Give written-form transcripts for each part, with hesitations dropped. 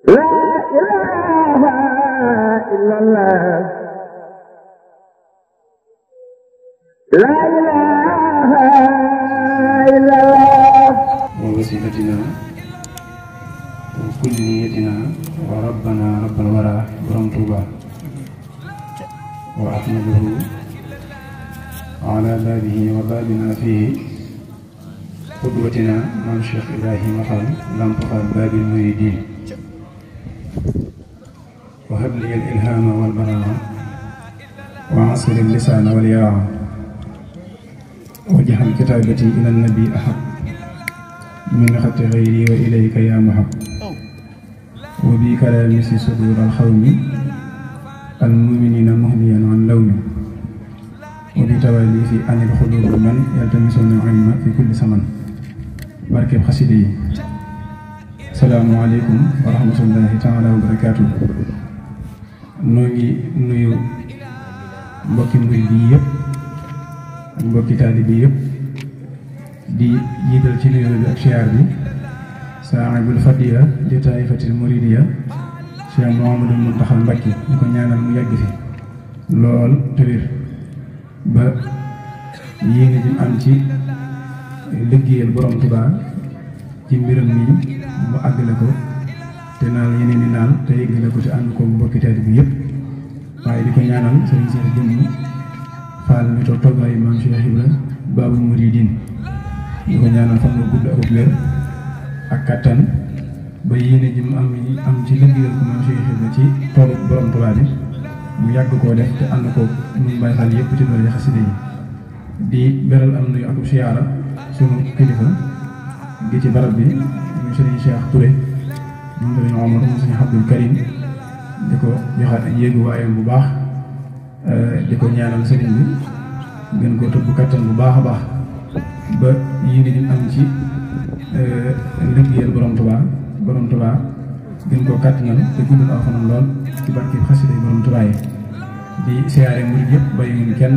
La ilaha illallah. La ilaha illallah. Wa wasilatina wa kulliyatina wa rabbana rabbal wara borom Tuuba wa ahmaduhu ala babihi wa babina fihi qudwatina man Cheikh Ibrahima Fall Lamp Fall babil muridin wa habli al ilhama wal baraa wa asir al lisana wal yaraa waj'al kitabati ila nabi ahab min khatti ghayri wa ilayka ya muhab wa bi kalami si sudur al khawmi al mu'minina muhniyan an lawmi wa bi tawali fi anil khulub man yaltamisuna ilma fi kulli zaman. barke xasida yi. Assalaamu alaykum wa rahmatullahi taala wa barakaatuh. noo ngi nuyu mbokki murid yi yëpp ak mbokki taalibe bi yëpp di jiital ci nuyoo bi ak siyaar bi saahibul fadila li taifatil muridiya Cheikh Mouhamadou Mountakha Mbacké di ko ñaanal mu yàgg fi lool te wér ba yéene ji am ci liggéeyal borom Tuubaa ci mbiram nii mu àggale ko te naal yeneen i naal te yëggale ko te ànd ko mbokki taalibe bi yëpp waaye di ko ñaanal sëriñ Cheikh Jëmm Fall mi toog toogaayu maam Cheikh Ibra Baabul Muridiin di ko ñaanal fan nga gudd ak wér ak kattan ba yéene ji mu am ci liggéeyal ko maam Cheikh Ibra ci toolu borom Tuubaa bi mu yàgg koo def te ànd ko ñun Baay Faal yëpp ci doole xasida yi di beral am nuyu ak siyaara sunu kilifa gi ci barab bi ñu sëriñ Cheikh Touré moom sëriñ Omar moom sëriñ Abdul Karim di ko joxaat ak yéegu waayam bu baax di ko ñaanal sëriñ bi gën ko tëbb kattan bu baax a baax ba yéene ji am ci liggéeyal borom Tuubaa gën koo kàttanal te guddal aw fanam lool ci barke xasida yi borom Tuubaa yi di siyaare murid yëpp bàyyiwuñ kenn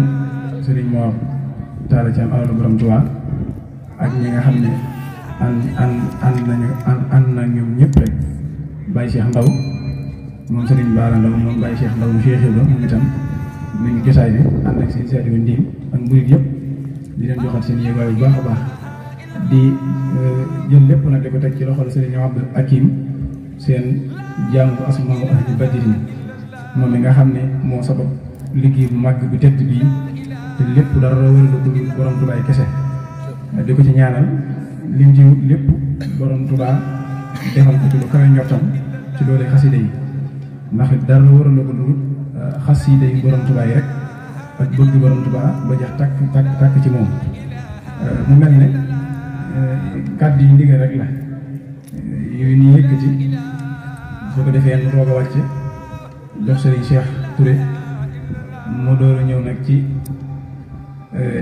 sëriñ Mor Talla Thiam alalu borom Tuubaa ak ñi nga xam ne ànd na ñoom ñëpp rek Baye Cheikh Ndaw moom sëriñ Baara Ndaw moom Baye Cheikh Ndaw mu Cheikh Ibra moom itam mu ngi jotaay bi ànd ak seen seeti wu ndiim ak murid yëpp di leen joxal seen yéegaay bu baax a baax di jël lépp nag di ko teg ci loxol sëriñ Abdou Hakim seen jaamu asmaa wa ahli badrin moom mi nga xam ne moo sabab liggéey bu màgg bu tedd bii te lépp dara wëral ko borom Tuubaa kese di ko ci ñaanal lim ci lépp borom Tuubaa defal ko ci lu kawe njortam ci doole xasida yi ndax dara wëral ko dul xasida yi borom Tuubaa yi rek ak bëgg borom Tuubaa ba jeex tàkk ci moom mu mel ne kàddu yi ndigal rek la yooyu nii yëkkati soo ko defee mu toog a wàcc jox sëriñ Cheikh Touré mu door a ñëw nag ci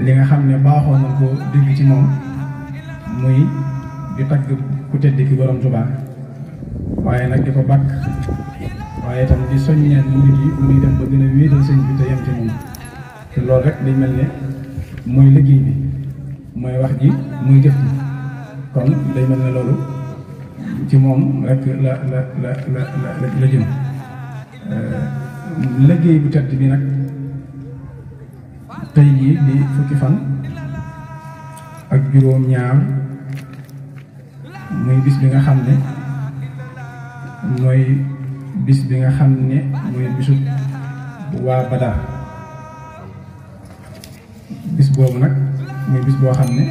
li nga xam ne baaxoon na ko dégg ci moom muy di tagg ku tedd ki borom Tuubaa waaye nag di ko bàkk waaye itam di soññeen murid yi muy dem ba gën a wéetal sëñ bi te yem ci moom te loolu rek day mel ne mooy liggéey bi mooy wax ji muy jëf ji kon day mel ne loolu ci moom rek la jëm liggéey bu tedd bi nag tey jii di fukki fan ak juróom-ñaar muy bis bi nga xam ne mooy bis bi nga xam ne mooy bisu waa Badar bis boobu nag muy bis boo xam ne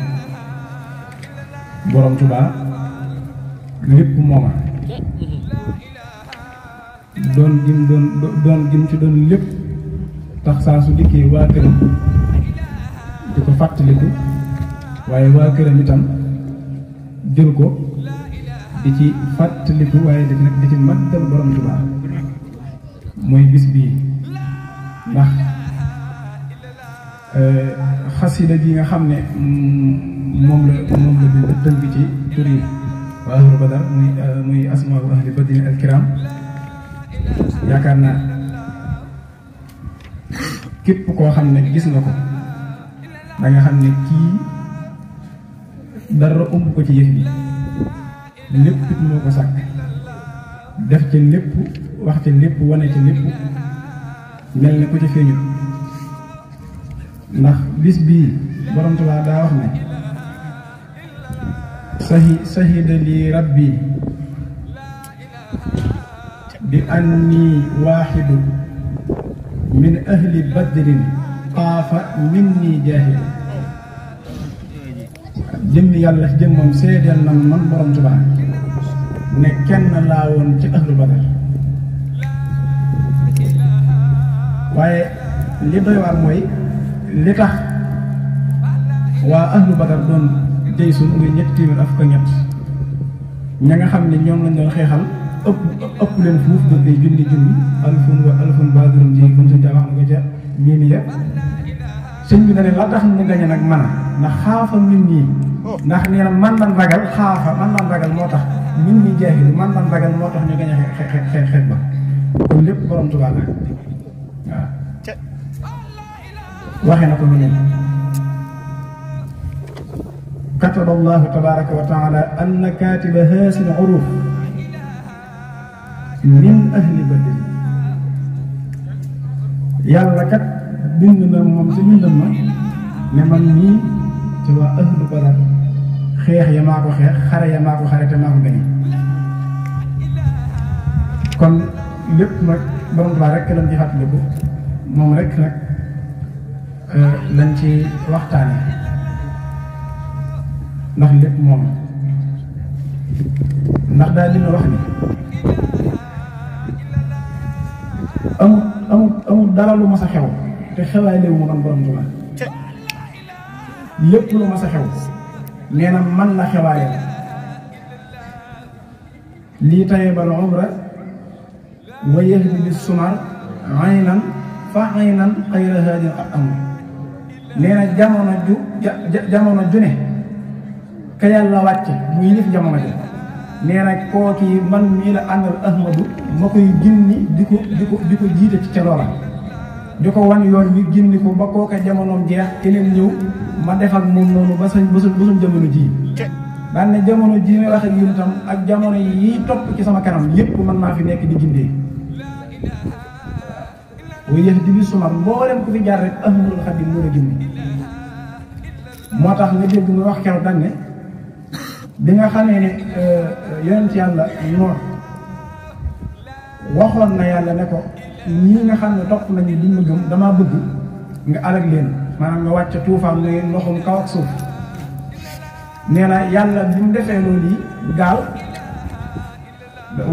borom Tuubaa lépp mooma doon gim ci doon lépp tax saa su dikkee waa këram di ko fàttaliku waaye waa këram itam jël ko di ci fàttaliku waaye di ci màggal borom Tuubaa mooy bis bii ndax xasida gi nga xam ne moom la tënk ci tur yi waa ahlu Badar muy asmaa wa ahli badrin al kiram yaakaar naa képp koo xam ne gis nga ko da nga xam ne kii dara ëmb ko ci yëf bi lépp it moo ko sàkk def ci lépp wax ci lépp wane ci lépp mel ni ku ci feeñu ndax bis bii borom Tuubaa daa wax ne sahida li rabbi bi anni waaxidu min ahli badrin xaafa minni jaahidu jëmmi yàlla ci jëmmam seedeel na man borom Tuubaa ne kenn laa woon ci ahlu badar waaye li doy waar mooy li tax waa ahlu badar doon jëy sun muy ñetti téeméer ak fukk ñett ña nga xam ne ñoom lañ doon xeexal ëpp leen fuuf doon ay junni alfun wa alfun baadurum ji comme suñ daa wax na ko ca miimi ya sëñ bi na ne la tax ñu gañe nag man a ndax xaafa min nii ndax nee na man lan ragal xaafa man lan ragal moo tax min nii jaahilu man lan ragal moo tax ñu gañe xeex ba kon lépp borom Tuubaa la waaw waxee na ko mu ne kataba allahu tabaraka wa taala anna katiba haasil uruf min ahli badr yàlla kat bind na moom ci bindam ma ne man nii ci waa ahlu badar xeex ya maa ko xeex xare ya maa ko xare te maa ko gañe kon lépp nag borom Tuubaa rek lañ ci fàttaliku moom rek nag lañ ci waxtaane ndax lépp moom ndax daal li ma wax ni amul dara lu mas a xew te xewaay léewu mu doon borom Tuubaa lépp lu mas a xew nee na man la xewaayal lii tayebal umra wa yahdi bis sumar aynan fa aynan xayra haadin ak amr nee na jamono ju ne ka yàlla wàcce mu yilif jamono ji nee na kooki man mii la àndal Ahmadu ma koy ginni di ko jiite ci ca loola di ko wan yoon wi ginni ko ba kooka jamonoom jeex keneen ñëw ma def ak moom noonu ba suñ jamono ji daan ne jamono ji may wax ak yéen itam ak jamono yi topp ci sama kanam yépp mën naa fi nekk di gindee wa yahdi bis sumar mboolem ku fi jaar rek Ahmadul Xadim moo la gindi moo tax nga dégg muy wax keroog dañ ne bi nga xamee ne yonent yàlla noor waxoon na yàlla ne ko ñii nga xam ne topp nañu duñ ma gëm damaa bëgg nga alag leen maanaam nga wàcc tuufaan muy ndoxum kaw ak suuf nee na yàlla bi mu defee loolu yi gaal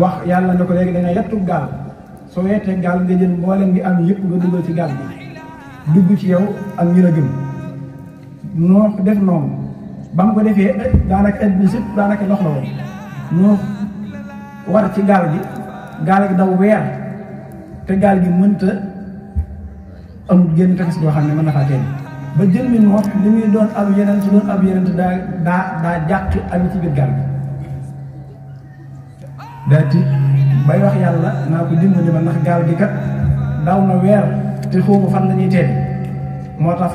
wax yàlla ne ko léegi da nga yettu gaal soo yettee gaal nga jël mboolem bi am yëpp nga dugal ci gaal bi dugg ci yow ak ñi la gëm noo def noonu ba mu ko defee daanaka adduna sëpp daanaka ndox la woon ñoo war ci gaal gi daw weer te gaal gi mënta amul génn tefes boo xam ne mën na faa teel ba jël mi noox li muy doon ab yeneen su doon ab yeneen daa jàq ak ci biir gaal gi daa tiit bay wax yàlla naa ko dimbali ma ndax gaal gi kat daw na weer te xawma fan la ñuy teel moo tax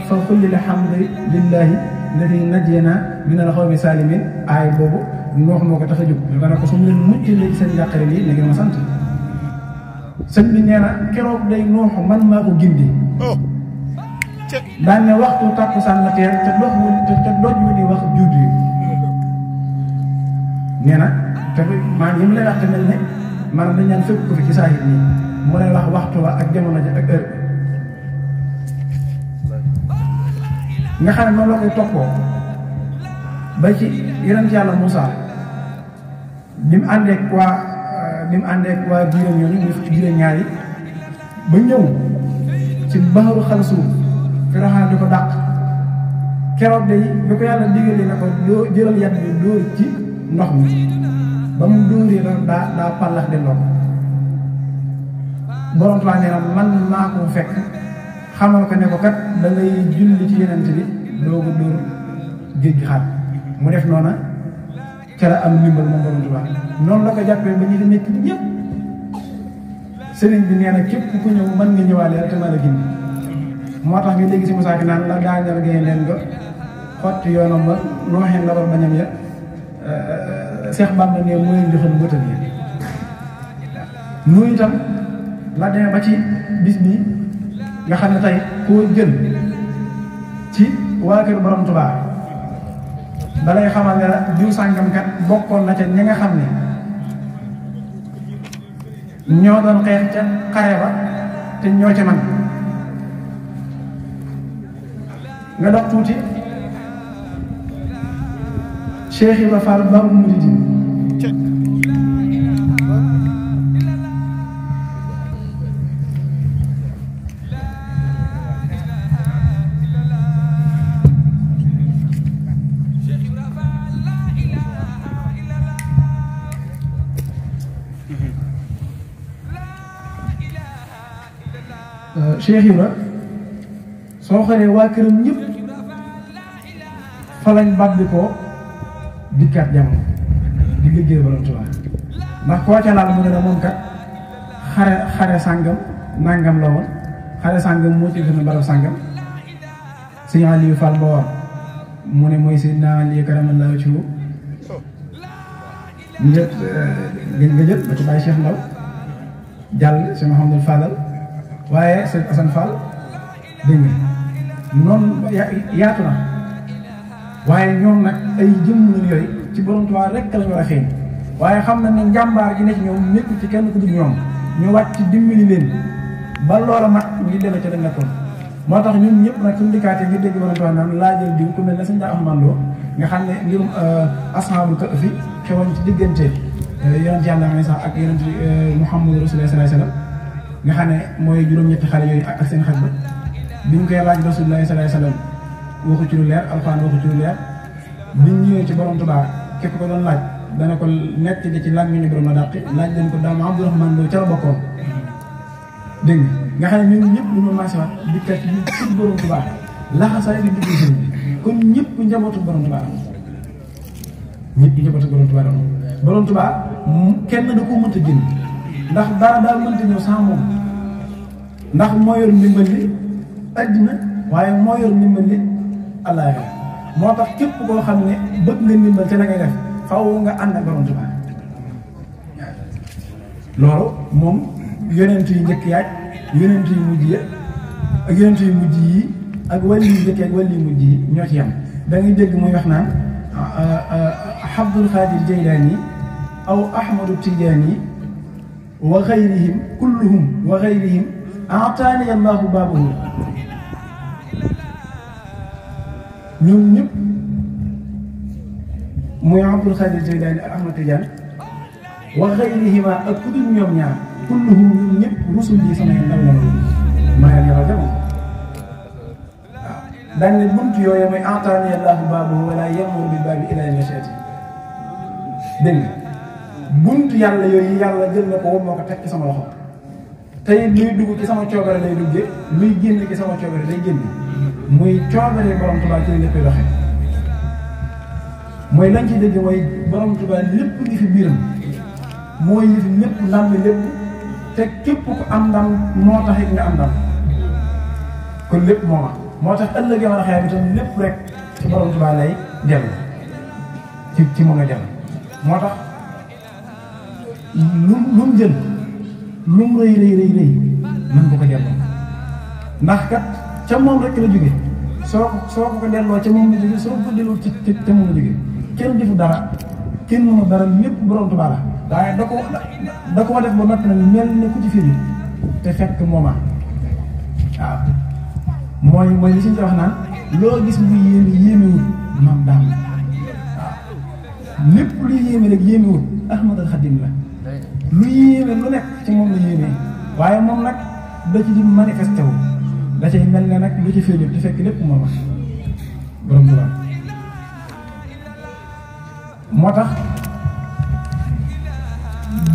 fa xulli alhamdu lillahi alladi najjana min al-qawmi salimin aay boobu noox moo ko tax a jóg dana ko su mu leen muccalee ci seen njàqare lii na ngeen ma sant sëñ bi nee na keroog day noox man maa ko gindi daan ne waxtu tàkkusaan la teel te doj wu ni wax juut yi nee na te maa yi mu lay wax te mel ne maanaam dañ naan fekk ko fi ci saa yi nii mu lay wax waxtu wa ak jamono ji ak heure nga xam ne noonu la koy toppoo ba ci yonent yàlla Moussa bi mu àndeek waa jiiram ñooñu muy fukki jiiram ñaar yi ba ñëw ci baxaru xalsuum Firawna di ko dàq keroog day bi ko yàlla digalee na ko doo jëlal yat bi dóor ci ndox mi ba mu dóoree daa pàllax delloo ko borom Tuubaa nee na man maa ko fekk xamal ko ne ko kat da ngay julli ci yeneen bi doo ko dóor géej gi xaar mu def noona ca la am ndimbal moom borom Tuubaa noonu la ko jàppee ba ñu di nekk ñëpp sëriñ bi nee na képp ku ñëw mën nga ñëwaale te mën a gindi moo tax nga dégg si Musaa Ka naan la daañal ngay leen nga xotti yoonam ba nooxee ndabar bañam ya Seex Bamba ne moo leen joxoon bëtam yi nu itam la demee ba ci bis bi nga xam ne tey koo jël ci waa kër Borom Tuubaa dalay xamal ne la diw sàngam kat bokkoon na ca ñi nga xam ne ñoo doon xeex ca xare ba te ñoo ca man nga dox tuuti Cheikh Ibra Fall Babul Mouridine Cheikh Ibra soo xoolee waa këram ñëpp fa lañ bàbbi ko dikkaat jamono di liggéey Borom Tuubaa ndax koo ca laal mu ne la moom kat xare sàngam nangam la woon xare sàngam moo ci gën a barab sàngam Sëñ Aliou Fall Mbawar mu ne mooy Seydina Aliou karamallahu wajhahu njët nga jël ba ci bàyyi Cheikh Ndaw jàll Cheikh Mouhamadou Fadal waaye sëñ Assane Fall dégg nga noonu yaatu na waaye ñoom nag ay jëmm lañ yooyu ci Borom Tuubaa rek lañ war a feeñ waaye xam na ne njàmbaar gi ne ci ñoom nekkul ci kenn ku dul ñoom ñu wàcc dimbali leen ba loola mat ngi delloo ca dañ nekkoon moo tax ñun ñëpp nag suñu dikkaatee ngir dégg Borom Tuubaa naan laa jël diw ku mel ne sëñ Ahmadu Lo nga xam ne mbirum ashaabul kahfi xewoon ci diggante yonent Yàlla Iisaa ak yonent Muhammadu Rasulullaahi sallallaahu alayhi wa sallam nga xam ne mooy juróom-ñetti xale yooyu ak seen xaj ba bi ñu koy laaj Rasulullaahi sallallaahu alayhi wa sallam waxu ci lu leer Alxuraan waxu ci lu leer biñ ñëwee ci Borom Tuubaa képp ko doon laaj dana ko nekk di ci laaj ñu borom a dàqi laaj leen ko daam Abdourahman Lo ca la bokkoon dégg nga xam ne ñun ñëpp lu ma maase waat dikkat yi ci Borom Tuubaa laxasaay di dugg sëñ bi kon ñëpp njabootu Borom Tuubaa ñëpp njabootu Borom Tuubaa Borom Tuubaa kenn da ko mënta génn ndax dara daal mënta ñëw sans moom ndax moo yor ndimbal li àddina waaye moo yor ndimbal li àllaaxira moo tax képp koo xam ne bëgg nga ndimbal ci la ngay def faw nga ànd ak Borom Tuubaa loolu moom yonent yu njëkk yaaj yonent yu mujj yi ak yonent yu mujj yi ak wàllu yu njëkk ak wàllu yu mujj yi ñoo ci yem da ngay dégg muy wax naan Abdul Xaadir Jaylaani aw Ahmadu Tijaani wa gayrihim kulluhum wa gayrihim ataani allahu baabuhu ñoom ñëpp muy Abdul Xaadir Jaylaani ak Ahmadu Tijaan wa gayrihima ak ku dul ñoom ñaar kulluhum ñoom ñëpp rusul yi samay ndaw la maa ngi rajo waaw daañu ne buntu yooyu mooy ataani allahu baabuhu wala yamuru bil baabi ilaa yashaati dégg nga buntu yàlla yooyu yàlla jël na ko woon moo ko teg ci sama loxo tey luy dugg ci sama coobare lay duggee luy génn ci sama coobare lay génn muy coobare Borom Tuubaa ci lépp doxee mooy lañ ci dégg mooy Borom Tuubaa lépp ngi fi biiram mooy yëfi lépp ndam bi lépp te képp ku am ndam moo tax it nga am ndam kon lépp moo tax ëllëg yow a xeex bi tam lépp rek ci Borom Tuubaa lay dellu ci moom la dellu moo tax lu mu jël lu mu rëy mën ko delloo ndax kat ca moom rek la jóge soo ko delloo ca moom la jóge soo ko delloo ca moom la jóge kenn defu dara kenn mënu dara lépp Borom Tuubaa la waaye da ko def ba noppi nag mel ne ku ci firi te fekk mooma waaw mooy li suñu wax naan loo gis lu yéemewul maam daam waaw lépp lu yéeme rek yéemewul Ahmadul Xadim la lu yéeme lu nekk ci moom la yéeme waaye moom nag da ci di manifesté wu da cay mel ne nag lu ci feeñu te fekk lépp mooma Borom Tuubaa moo tax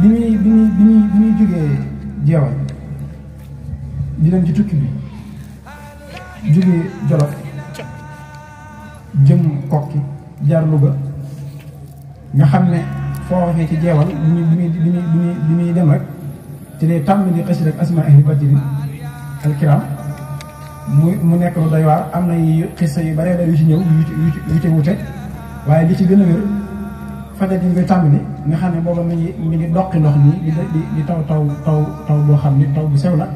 bi muy jógee jeewal di dem ci tukki bi jógee Jolof jëm Kokki jaar Louga nga xam ne foo waxee ci jeewal bi muy dem rek ci lay tàmbali xasida ak asmaa ahli badri alkiram mu nekk lu doy waar am na xissa yu bare yu ci ñëw yu ci wute waaye li ci gën a wér fajar gi ngay tàmbali nga xam ne booba mi ngi doqi ndox nii di taw boo xam ni taw bu sew la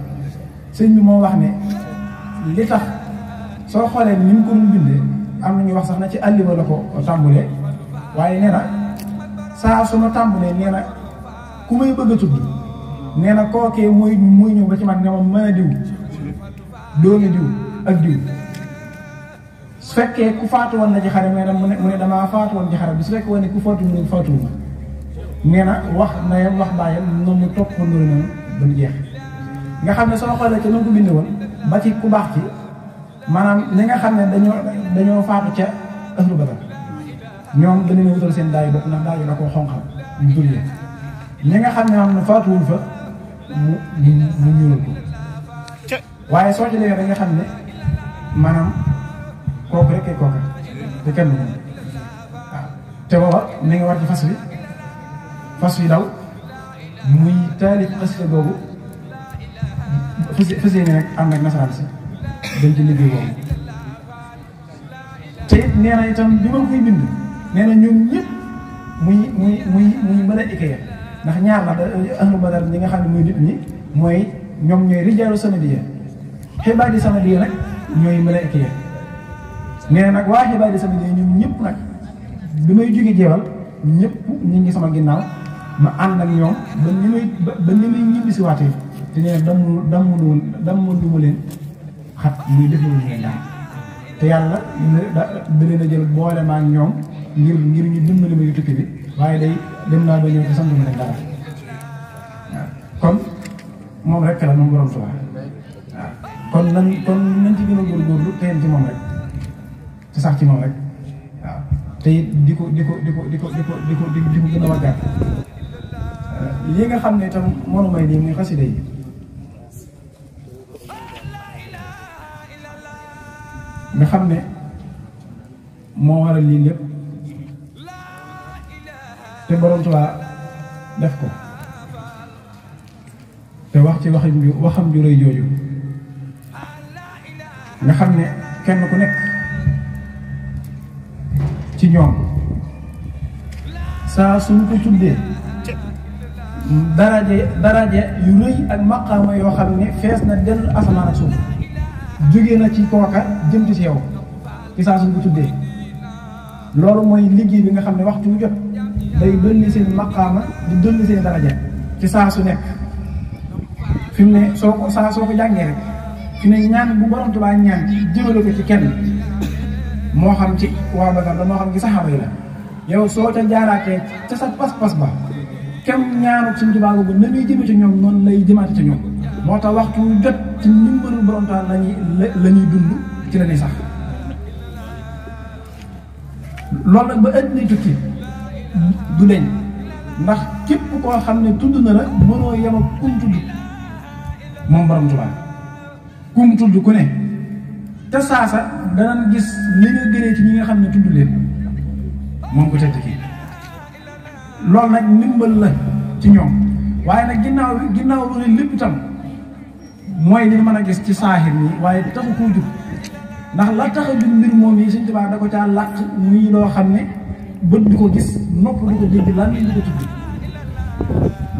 sëñ bi moo wax ne li tax soo xoolee ni mu ko mun bindee am na ñu wax sax na ci àlliba la ko tàmbulee waaye nee na saa su ma tàmbulee nee na ku may bëgg a tudd nee na kookee mooy ñëw ba ci man ne ma mën a diw doomi diw ak diw su fekkee ku faatu woon na ci xare nee na mu ne damaa faatu woon ci xare bi su fekkee woon ne ku faatu mu faatuwuma nee na wax ndeyam wax baayam noonu mu topp ko noonu ba mu jeex nga xam ne soo xoolee ca noonu ko bind woon ba ci ku baax ci maanaam ñi nga xam ne dañoo faatu ca ahlu badar ñoom dañu wutal seen daay bopp ndax daay da koo xonqal ñu tullee ñi nga xam ne am na faatuwul fa mu ñuulal ko waaye soo ci léegi da nga xam ne maanaam kooku rek kay kooka te kenn du waaw te booba mi ngi war ci fas wi daw muy taalif xasida boobu fas yéene nag ànd ak nasaraan si dañ ci liggéey boobu te it nee na itam bi ma koy bind nee na ñoom ñëpp muy mën a ikaya ndax ñaar la ahlu badar ñi nga xam ne muy nit ñi mooy ñoom ñooy rijaalu sanadiya xibaadi sanadiya nag ñooy mën a ikaya nee na nag waa xibaadi sanadiya ñoom ñëpp nag bi may jóge jeewal ñëpp ñu ngi sama ginnaaw ma ànd ak ñoom ba ni may ñibbi si waatee te nee na dammu lu mu leen xat muy def lu leen daal te yàlla da leen a jël boole ma ak ñoom ngir ñu dimbali ma yu tukki bi waaye day dem naa ba ñëw te sant ma leen dara waaw kon moom rek la moom borom Tuubaa waaw kon nañ ci gën a góorgóorlu te yem ci moom rek te sax ci moom rek waaw te it di ko gën a wàggaat lii nga xam ne itam moonu may lii muy xasida yi nga xam ne moo waral lii lépp te borom Tuubaa def ko te wax ci waxam ju rëy jooju nga xam ne kenn ku nekk ci ñoom saa suñu ko tuddee daraje yu rëy ak maqaama yoo xam ne fees na dell asamaan ak suuf jóge na ci kooka jëm ci yow ci saa suñu ko tuddee loolu mooy liggéey bi nga xam ne waxtu wu jot day dolli seen maqaama di dolli seen daraja ci saa su nekk fi mu ne soo ko jàngee rek fi ne ñaan bu borom Tuubaa ñaan jëmale ko ci kenn moo xam ci waa Badar la moo xam ci saxaaba yi la yow soo ca jaaraatee ca sa pas-pas ba kem ñaanu suñu Tuubaa boobu na muy jëme ci ñoom noonu lay jëmaate ci ñoom moo tax waxtu wu jot ci ndimbalu borom Tuubaa la ñuy dund ci la ñuy sax loolu nag ba ëndi tukki du deñ ndax képp koo xam ne tudd na la mënoo yem ak kum tudd moom borom Tuubaa kum tudd ku ne te saasa danañ gis li nga gënee ci ñi nga xam ne tudd leen moom ko tedd kii loolu nag ndimbal la ci ñoom waaye nag ginnaaw lu ne lépp itam mooy li mën a gis ci saaxir nii waaye taxu koo jug ndax la tax a jug mbir moom yi Sëñ Tuubaa da ko caa làq muy loo xam ne bët du ko gis nopp du ko dégg lan du ko tudd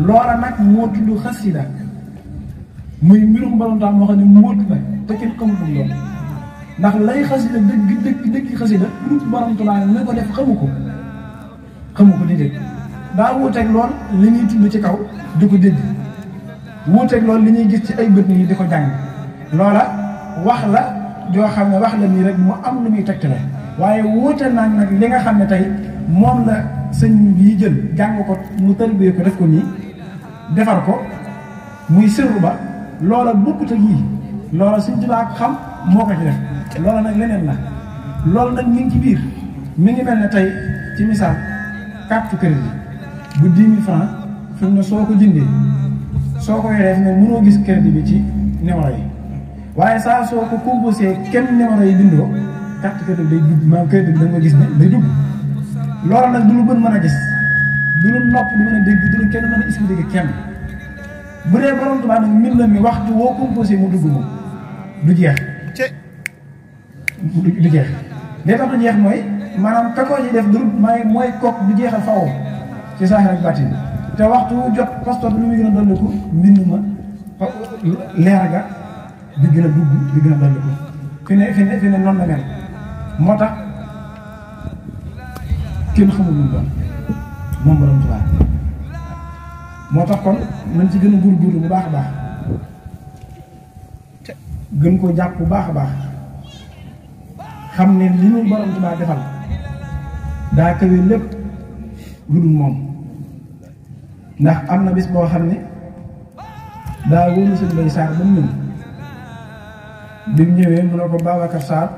loola nag moo tudd xasida muy mbirum borom Tuubaa moo xam ne móot la te kenn xamul lu doon ndax lay xasida dëgg xasida lu borom Tuubaa ne ko def xamu ko déedéet daa wuuteeg lool li ñuy tudd ci kaw di ko dégg wuuteeg lool li ñuy gis ci ay bët nii di ko jàng loola wax la joo xam ne wax la nii rek mu am lu muy tegtale waaye wuute naa nag li nga xam ne tey moom la sëñ bii jël jàng ko mu tarbiyee ko def ko nii defar ko muy sirru ba loola bokkut ak yii loola Sëñ Tuubaa xam moo ko ci def loola nag leneen la loolu nag mi ngi ci biir mi ngi mel ne tey ci misaal carte crédit bu 10 000 francs fi mu ne soo ko jëndee soo ko yoree fi ne mënoo gis crédit bi ci numéro yi waaye saa soo ko composé kenn numéro yi bindoo carte crédit day dugg maanaam crédit bi da nga gis ne day dugg loola nag du lu bën mën a gis du lu nopp du mën a dégg du lu kenn mën a expliquer kenn bu dee borom Tuubaa nag mbind mi waxtu woo composé mu dugg moom du jeex du jeex li tax du jeex mooy maanaam ka ko ci def du mooy kook du jeexal faw ci saahir ak baatin te waxtu jot pastoor bi lu muy gën a dolliku mbind ma leer ga di gën a dugg di gën a dolliku fi ne noonu la mel moo tax kenn xamul lu mu doon moom borom Tuubaa moo tax kon nañ ci gën a góorgóorlu bu baax a baax gën koo jàpp bu baax a baax xam ne li ñu borom Tuubaa defal daa kawe lépp lu dul moom ndax am na bis boo xam ne daa wóolu sëñ Bay Saar ba mu ñëw bi mu ñëwee mu ne ko Babacar Sarr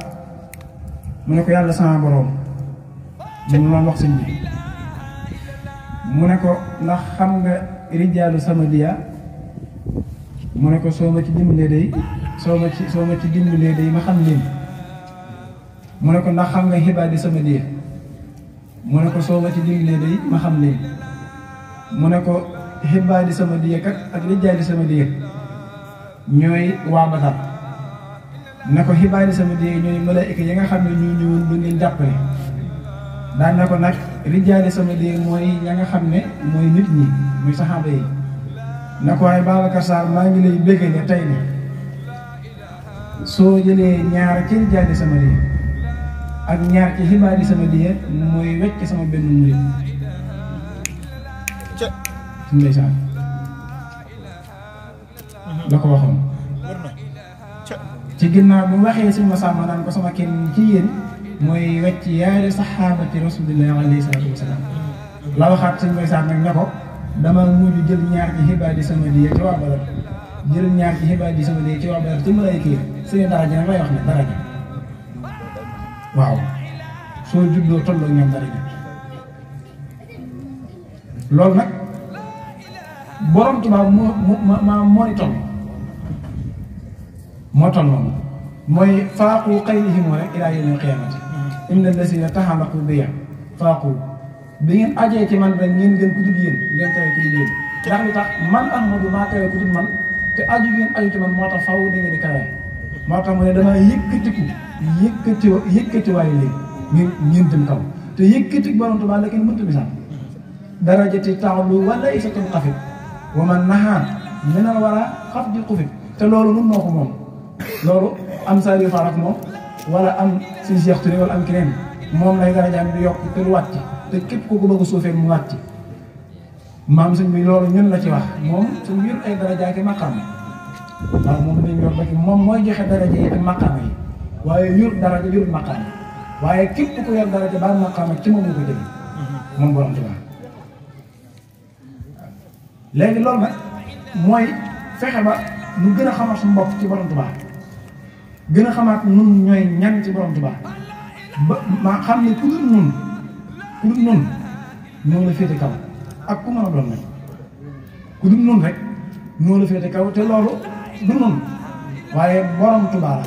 mu ne ko yàlla sama borom mu loon wax sëñ bi mu ne ko ndax xam nga rijaalu Samadiya mu ne ko soo ma ci dimbalee day soo ma ci dimbalee day ma xam leen mu ne ko ndax xam nga xibaadi Samadiya mu ne ko soo ma ci dimbalee day ma xam leen mu ne ko xibaadi Samadiya kat ak rijaali Samadiya ñooy waa Badar ne ko xibaadi Samadiya ñooy malaayika yi nga xam ne ñoo ñëwoon ba ngeen jàppale daan na ko nag rijaali Samadiya mooy ña nga xam ne mooy nit ñi muy saxaaba yi na ko waaye Babacar Sarr maa ngi lay béggale tey ne soo jëlee ñaar ci rijaali Samadiya ak ñaar ci xibaadi Samadiya mooy wecc sama benn murid suñu ndeysaan la ko waxoon ci ginnaaw bu waxee suñu Masamba naan ko sama kenn ci yéen mooy wecc yaari saxaabati rasulillahi alayhi salaatu wasalaam la waxaat suñu ndeysaan nag ne ko dama mujj jël ñaar ci xibaadi Samadiya ci waa Badar jël ñaar ci xibaadi Samadiya ci waa Badar ci malaayika yi suñu daraja nag lay wax ne daraja waaw soo juddoo tolloo ñoom daraja loolu nag borom Tuubaa moo di toll moo toll noonu mooy faaqu xayrihim rek ilaa yawmil qiyaamati inna llazina taxallaqu biya faaqu bi ngeen ajee ci man rek ngeen gën ku dul yéen ngeen kawe ku dul yéen ndax li tax man Ahmadu maa kawe ku dul man te aju ngeen aju ci man moo tax faw da ngeen di kawe moo tax mu ne damaa yëkkatiwaayu leen ngeen jëm kaw te yëkkati borom Tuubaa la kenn mënta misaal darajati taxlu wala isatul xafit wa man naxaan minal wara xaf di xufit te loolu nun noo ko moom loolu am Saliou Fall ak moom wala am si Cheikh Touré wala am keneen moom lay darajaam di yokk te du wàcc te képp ku ko bëgg a suufee mu wàcc maam sëñ bi loolu ñun la ci wax moom suñ yor ay daraja ak maqaam waaw moom dañ yor ba ci moom mooy joxe daraja yi ak maqaam yi waaye yor daraja yor maqaam waaye képp ku yor daraja ba maqaam ci moom la ko jëlee moom borom Tuubaa léegi loolu nag mooy fexe ba ñu gën a xamaat suñu bopp ci borom Tuubaa gën a xamaat nun ñooy ñan ci borom Tuubaa ba ma xam ne ku dul nun ñoo la féete kaw ak ku mën a doon nag ku dul nun rek ñoo la féete kaw te loolu du nun waaye borom Tuubaa la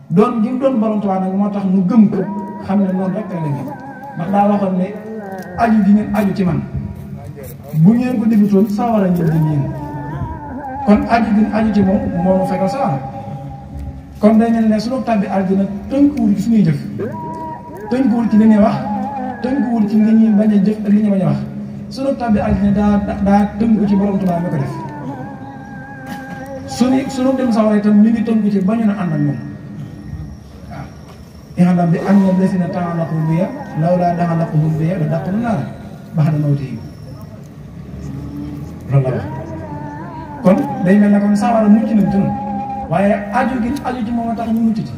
doon gi mu doon borom Tuubaa nag moo tax ñu gëm ko xam ne noonu rek la nekk ndax daa waxoon ne aju gi ngeen aju ci man bu ngeen ko defutoon sawara ngeen jëm yéen kon aju gi aju ci moom moo nu fekkal sawara kon day mel ne suñu tàbbi àddina tënkuwul ci suñuy jëf tënkuwul ci li ñuy wax tënkuwul ci li ñuy bañ a jëf ak li ñuy bañ a wax suñu tàbbi àddina daa tënku ci borom Tuubaa mi ko def suñu dem sawara itam mi ngi tënku ci bañu na ànd ak moom waaw ixandam bi am na desina taxalaqu biya law laa daxalaqu biya da dàqulu naa la baax na mawti yi loolu la wax kon day mel ne kon sawara mucc nañ ci noonu waaye aju gi aju ci moom a tax ñu mucc ci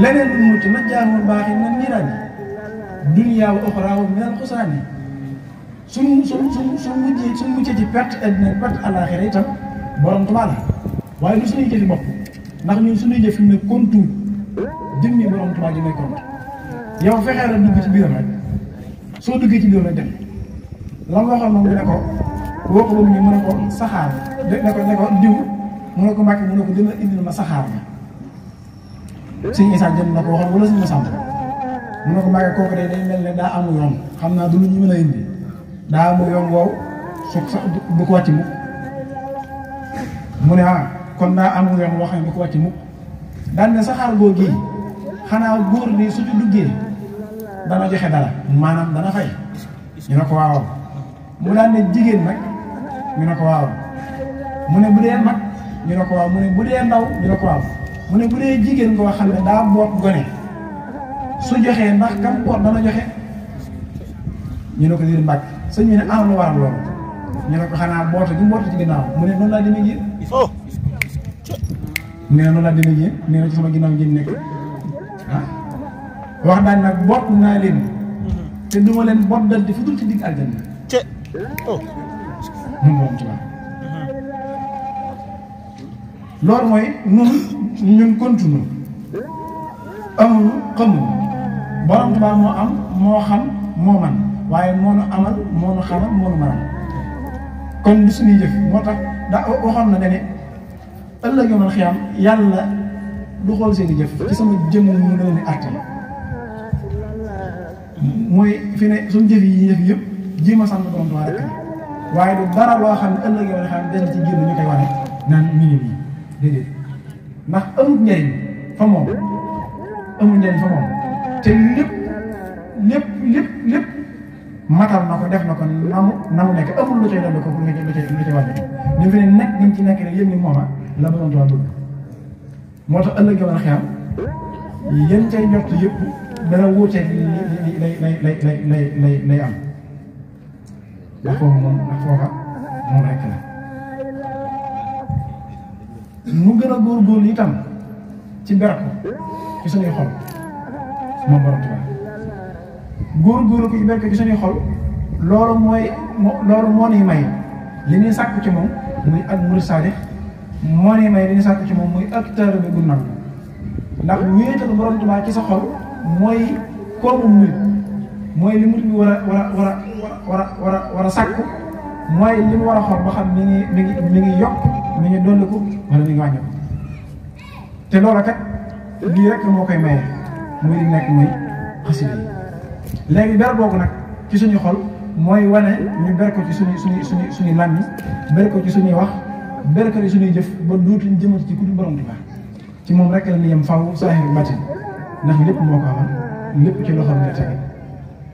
leneen lu mucc na jaamul baax yi nan niiraan yi dunyaa wa uxraa wa minal xusraan yi suñ muccee ci perte àddina perte àllaaxira itam borom Tuubaa la waaye du suñuy jëfi bopp ndax ñun suñuy jëf fi mu ne kontu jëmmi borom Tuubaa ji may compte yow fexee la dugg ci biiram rek soo duggee ci biiram rek dem la nga waxoon moom mu ne ko woo ko ba mu ne ko saxaar ne ko diw mu ne ko Mbàkke mu ne ko dina indil ma saxaar ma suñu Isaa jëm na ko waxoon wala suñu Masamba mu ne ko Mbàkke kooku de day mel ne daa amu yoon xam naa du lu ñu mën a indi daa amu yoon woow su du ko wàcc mukk mu ne kon daa amu yoon woo xam ne du ko wàcc mukk daan ne saxaar goo gii xanaa góor ni su ci duggee dana joxe dara maanaam dana fay ñu ne ko waaw mu daan ne jigéen nag ñu ne ko waaw mu ne bu dee mag ñu ne ko waaw mu ne bu dee ndaw ñu ne ko waaw mu ne bu dee jigéen ngoo xam ne daa boot gone su joxee ndax kam boot dana joxe ñu ne ko diir mbàkk sëñ bi ne am lu waral loolu ñu ne ko xanaa booto gi mbooto ci ginnaaw mu ne noonu laa demee yéen nee na noonu laa demee yéen nee na ci sama ginnaaw ngeen nekk ah wax daan nag boot naa leen te duma leen boot dal di fu dul ci digg aljanna mun borom ci loolu mooy ñun continue amul xamul borom Tuubaa moo am moo xam moo man waaye moo nu amal moo nu xamal moo nu manal kon du suñuy jëf moo tax daa waxoon na ne ëllëg yomal xiyaam yàlla du xool seeni jëf ci sama jëmm mu leen di àtte mooy fi ne suñu jëf yi jëf yëpp ji ma sant borom Tuubaa rek waaye du dara loo xam ne ëllëg yomal xiyaam dañ ci génn ñu koy wane naan mi ngi nii déedéet ndax amul njariñ fa moom amul njariñ fa moom te lépp matal na ko def na ko na mu nekk amul lu cay dolli ko lu cay wàññi ñu fi ne nekk niñ ci nekk rek yëpp ni mooma la borom Tuubaa bëgg moo tax ëllëg yomal xiyaam yéen cay njort yëpp dana wuuteeg lay am ndax foofu moom rekk la nu gën a góorgóorlu itam ci ber ko ci suñuy xol moom borom Tuubaa góorgóorlu ko ci ber ko ci suñuy xol loolu moo ni may li ñuy sàkku ci moom muy ak murid saadix moo ni may li ñuy sàkku ci moom muy ak taalibe gu nangu ndax wéetal borom Tuubaa ci sa xol mooy koomu murid mooy li murid bi war a sàkku mooy li mu war a xool ba xam mi ngi yokk mi ngi dolli ko wala mi ngi wàññi ko te loola kat lii rek moo koy maye muy li nekk muy xasida yi léegi ber boobu nag ci suñu xol mooy wane ñu ber ko ci suñuy làmmiñ ber ko ci suñuy wax ber ko ci suñuy jëf ba dootuñ jëmati ci ku dul borom Tuubaa ci moom rek la ñu yem faaw saahir batin ndax lépp moo ko amal lépp ci loxoom la tege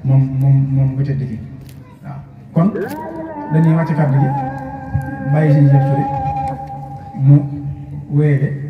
moom nga tëdd gi waaw kon dañuy wàcc kàddu gi bàyyi si jëf mu wéyale